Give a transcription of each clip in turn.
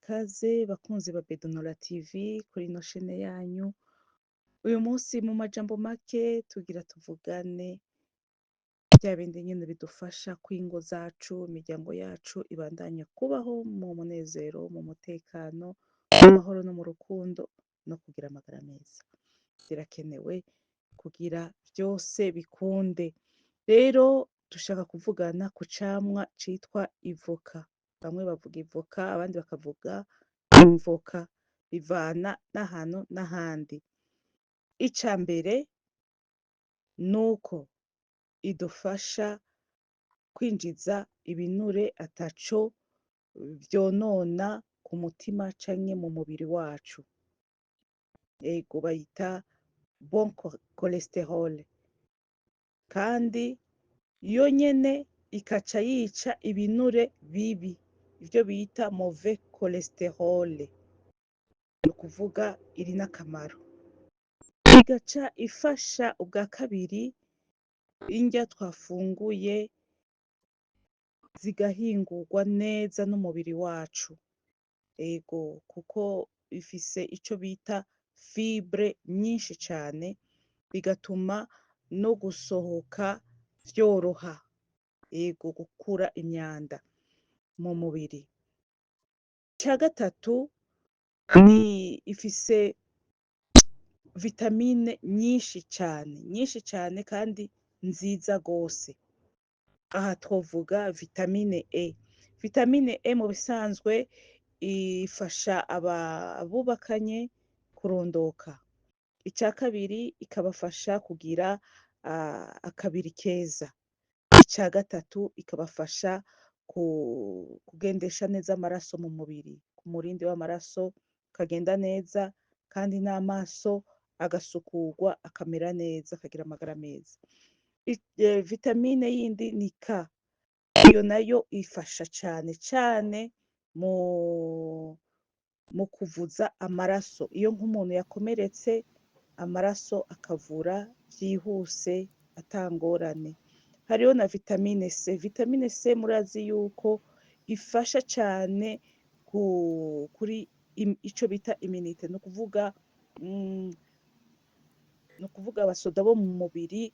Ikaze bakunzi ba Bedonora TV kuri ino shene yanyu. Uyu munsi mu majambo make tugira tuvugane vya bindi nyene bidufasha ko ingo zacu, imiryango yacu ibandanya kubaho mu munezero, mu mutekano, mu mahoro no mu rukundo no kugira amagara meza. Birakenewe kugira vyose bikunde. Rero dushaka kuvugana ku camwa citwa ivoka. Bamwe bavuga ivoka, abandi bakavuga imvoka, bivana n'ahantu n'ahandi. Ica mbere nuko idufasha kwinjiza ibinure ataco vyonona ku mutima canke mu mubiri wacu. Ego, bayita bon cholesterol. Kandi yo nyene ikaca yica ibinure bibi, ivyo bita mauvais cholesterol. Ni ukuvuga iri n'akamaro. Igaca ifasha ubwa kabiri indya twafunguye zigahingurwa neza n'umubiri wacu. Ego, kuko ifise ico bita fibre nyinshi cane, bigatuma no gusohoka vyoroha. Ego, gukura imyanda mu mubiri. Ica gatatu ni ifise vitamine nyinshi cane, nyinshi cane kandi nziza gose. Aha twovuga vitamine E. Vitamine E mu bisanzwe ifasha abubakanye kurondoka. Ica kabiri, ikabafasha kugira akabiri keza. Ica gatatu, ikabafasha kugendesha neza amaraso mu mubiri, ku murindi w'amaraso ukagenda neza, kandi n'amaso agasukurwa akamera neza, akagira amagara meza. Vitamine yindi ni K. Iyo nayo ifasha cane cane mu kuvuza amaraso. Iyo nk'umuntu yakomeretse, amaraso akavura vyihuse ata ngorane. Hariho na vitamine C. Vitamine C murazi yuko ifasha cane kuri ico bita immunité, ni ukuvuga abasoda bo mu mubiri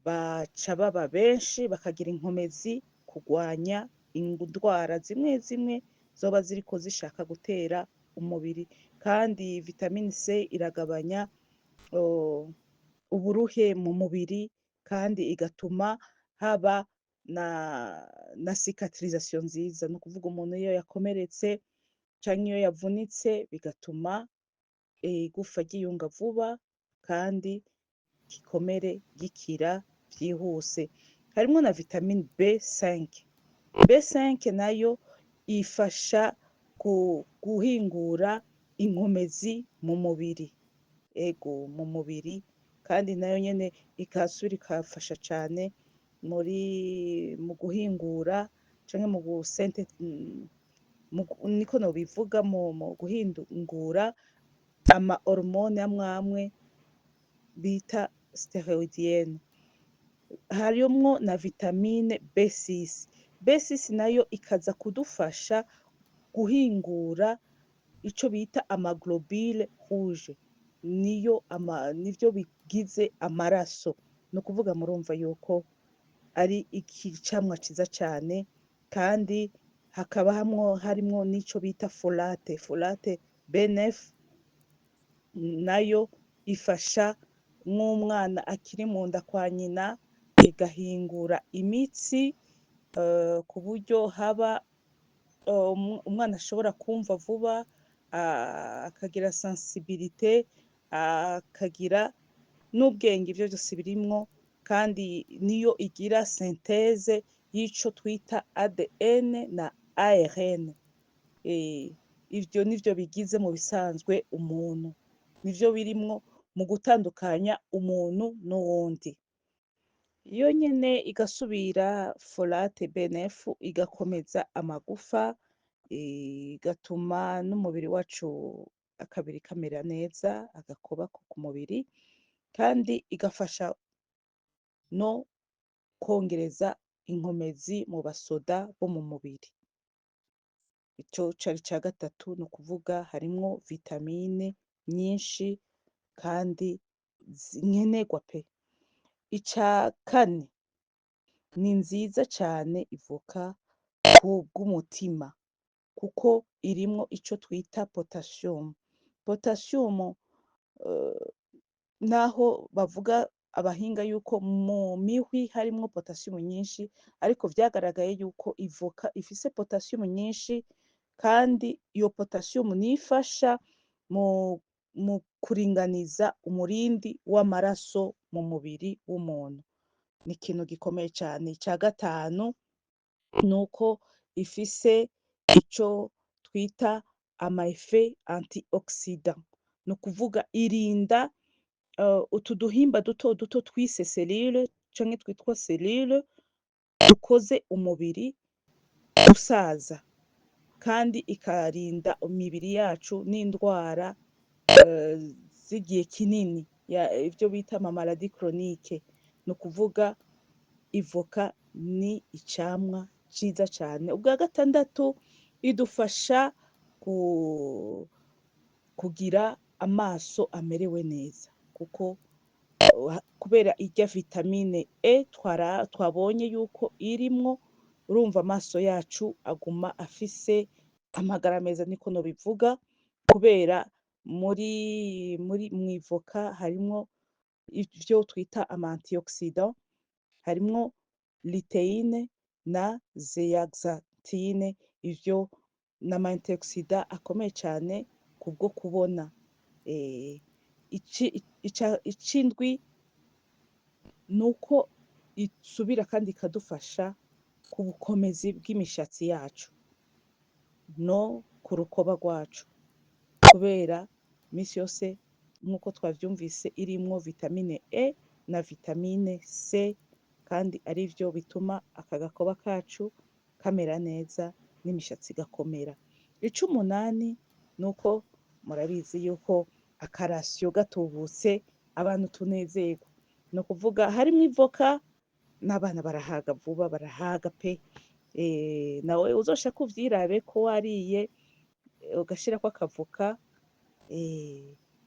baca baba benshi, bakagira inkomezi kugwanya indwara zimwe zimwe zoba ziriko zishaka gutera umubiri. Kandi vitamine C iragabanya uburuhe mu mubiri, kandi igatuma haba na cicatrisation nziza. Ni ukuvuga umuntu iyo yakomeretse canke iyo yavunitse, bigatuma igufa ryiyunga vuba kandi igikomere gikira vyihuse. Harimwo na vitamine B5. B5 nayo ifasha guhingura inkomezi mu mubiri. Ego, mu mubiri, kandi nayo nyene ikasubira ikafasha cane mu guhingura canke mu gusente, niko nobivuga, mu guhingura ama hormone amwe amwe bita stéroïdienne. Harimwo na vitamine B6. B6 nayo ikaza kudufasha guhingura ico bita ama globules rouges, niyo nivyo bigize amaraso. Ni ukuvuga murumva yuko ari ikicamwa ciza cane. Kandi hakaba harimwo n'ico bita folate, folate B9, nayo ifasha nk'umwana akiri mu nda kwa nyina, igahingura imitsi ku buryo haba umwana ashobora kumva vuba, akagira sensibilité, akagira n'ubwenge. Ivyo vyose birimwo. Kandi niyo igira synthèse y'ico twita ADN na ARN. Ivyo nivyo bigize mu bisanzwe umuntu, nivyo birimwo mu gutandukanya umuntu n'uwundi. Yo nyene igasubira, folate B9, igakomeza amagufa, igatuma n'umubiri wacu akabiri kamera neza, agakoba ko ku mubiri, kandi igafasha no kwongereza inkomezi mu basoda bo mu mubiri. Ico cari ica gatatu, ni ukuvuga harimwo vitamine nyinshi kandi nkenerwa pe. Ica kane, ni nziza cane ivoka kubw'umutima kuko irimwo ico twita potassium. Potassium, naho bavuga abahinga yuko mu mihwi harimwo potassium nyinshi, ariko vyagaragaye yuko ivoka ifise potassium nyinshi, kandi iyo potassium niyo ifasha mu kuringaniza umurindi w'amaraso mu mubiri w'umuntu. Ni ikintu gikomeye cane. Ica gatanu, nuko ifise ico twita ama effet antioxydant, ni ukuvuga irinda utu duhimba duto duto twise cellule canke twitwa cellule dukoze umubiri gusaza, kandi ikarinda imibiri yacu n'indwara z'igihe kinini, ivyo bita ama maladies chroniques. Ni ukuvuga ivoka ni icamwa ciza cane. Ubwa gatandatu, idufasha kugira amaso amerewe neza, kuko kubera irya vitamine E twabonye yuko irimwo, urumva amaso yacu aguma afise amagara meza, niko nobivuga, kubera muri mw'ivoka harimwo ivyo twita ama antioxydant, harimwo lutéine na zéaxanthine. Ivyo n'ama antioxydant akomeye cane kubwo kubona. Icindwi, nuko isubira kandi ikadufasha ku bukomezi bw'imishatsi yacu no ku rukoba rwacu, kubera misi yose nk'uko twavyumvise irimwo vitamine E na vitamine C, kandi arivyo bituma aka gakoba kacu kamera neza n'imishatsi igakomera. Ic'umunani, nuko murabizi yuko akarasiyo gatubutse abantu tunezerwa, ni ukuvuga harimwo ivoka n'abana barahaga vuba, barahaga pe. Nawe uzoshake uvyirabe ko wariye ugashirako akavoka,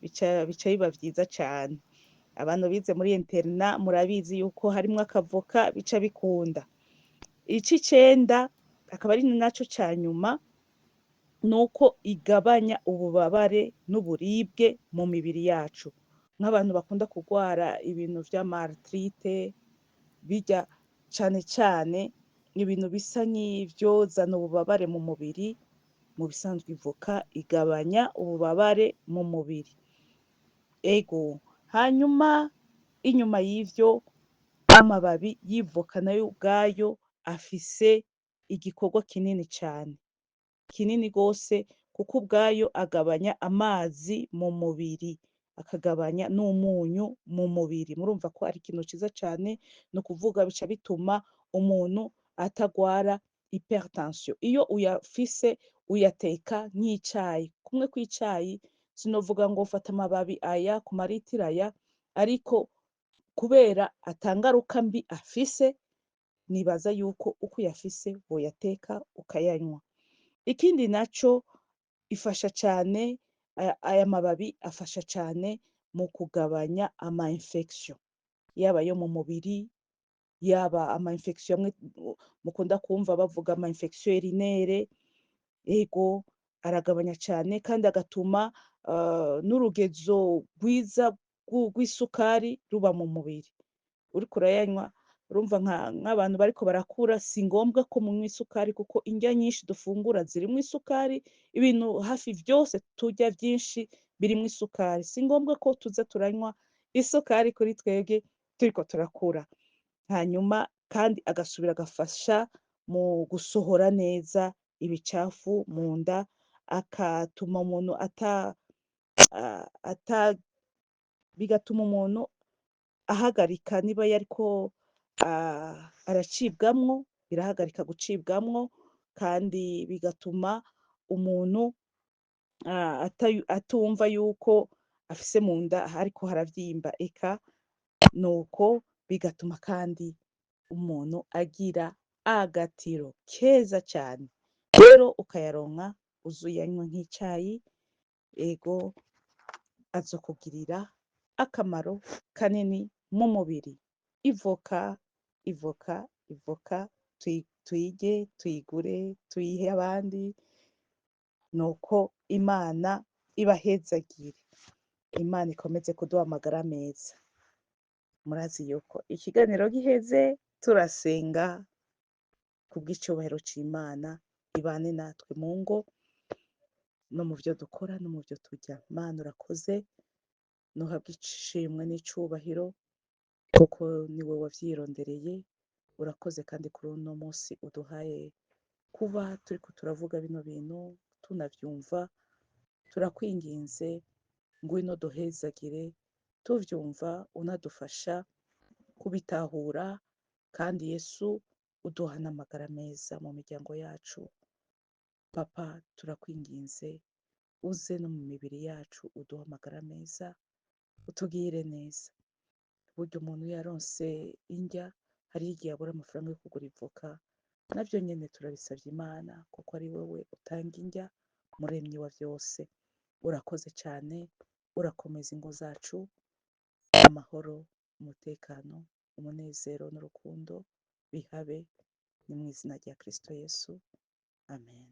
bica biba vyiza cane. Abantu bize muri internat murabizi yuko harimwo akavoka bica bikunda. Ic'icenda, akaba ari naco ca nyuma, nuko igabanya ububabare n'uburibwe mu mibiri yacu. Nk'abantu bakunda kugwara ibintu vy'ama arthrite, birya cane cane ibintu bisa nk'ivyozana ububabare mu mubiri, mu bisanzwe ivoka igabanya ububabare mu mubiri. Ego, hanyuma inyuma y'ivyo, amababi y'ivoka nayo ubwayo afise igikorwa kinini cane, kinini gose, kuko ubwayo agabanya amazi mu mubiri, akagabanya n'umunyu mu mubiri. Murumva ko ari ikintu ciza cane, ni ukuvuga bica bituma umuntu atagwara hypertension. Iyo uyafise uyateka nk'icayi, kumwe kw'icayi, sinovuga ngo fata amababi aya ku maritiro aya, ariko kubera ata ngaruka mbi afise, nibaza yuko uko uyafise woyateka ukayanywa. Ikindi naco, ifasha cane, aya mababi afasha cane mu kugabanya ama infection, yaba ayo mu mubiri, yaba ama infection amwe mukunda kumva bavuga, ama infection urinaire. Ego, aragabanya cane kandi agatuma n'urugezo rwiza rw'isukari ruba mu mubiri. Uriko urayanywa, urumva nk'abantu bariko barakura, si ngombwa ko munywa isukari, kuko indya nyinshi dufungura zirimwo isukari, ibintu hafi vyose turya vyinshi birimwo isukari. Si ngombwa ko tuza turanywa isukari kuri twebwe turiko turakura. Hanyuma kandi agasubira agafasha mu gusohora neza ibicafu mu nda, akatuma umuntu ata bigatuma umuntu ahagarika niba yariko aracibwamwo, birahagarika gucibwamwo, kandi bigatuma umuntu atumva yuko afise mu nda hariko haravyimba, eka nuko bigatuma kandi umuntu agira agatiro keza cane. Rero ukayaronka uzuyanywe nk'icayi, ego azokugirira akamaro kanini mu mubiri. Ivoka, ivoka, ivoka, tuyirye, tuyigure, tuyihe abandi, nuko Imana ibahezagire. Imana ikomeze kuduha amagara meza. Murazi yuko ikiganiro giheze turasenga kubw'icubahiro c'Imana ibane natwe mu ngo no mu vyo dukora no mu vyo turya. Mana urakoze, nuhabwe ishimwe n'icubahiro kuko niwe wavyirondereye. Urakoze kandi kuri uno munsi uduhaye kuba turiko turavuga bino bintu tunavyumva. Turakwinginze, ngwino duhezagire tuvyumva, unadufasha kubitahura, kandi Yesu uduha n'amagara meza mu miryango yacu. Papa, turakwinginze uze no mu mibiri yacu uduhe amagara meza, utugirire neza. Burya umuntu yaronse indya hariho igihe abura amafaranga yo kugura ivoka, navyo nyene turabisavye Imana kuko ari wewe utanga indya, muremyi wa vyose. Urakoze cane, urakomeza ingo zacu, amahoro, umutekano, umunezero n'urukundo bihabe, ni mw'izina rya Kristo Yesu, amen.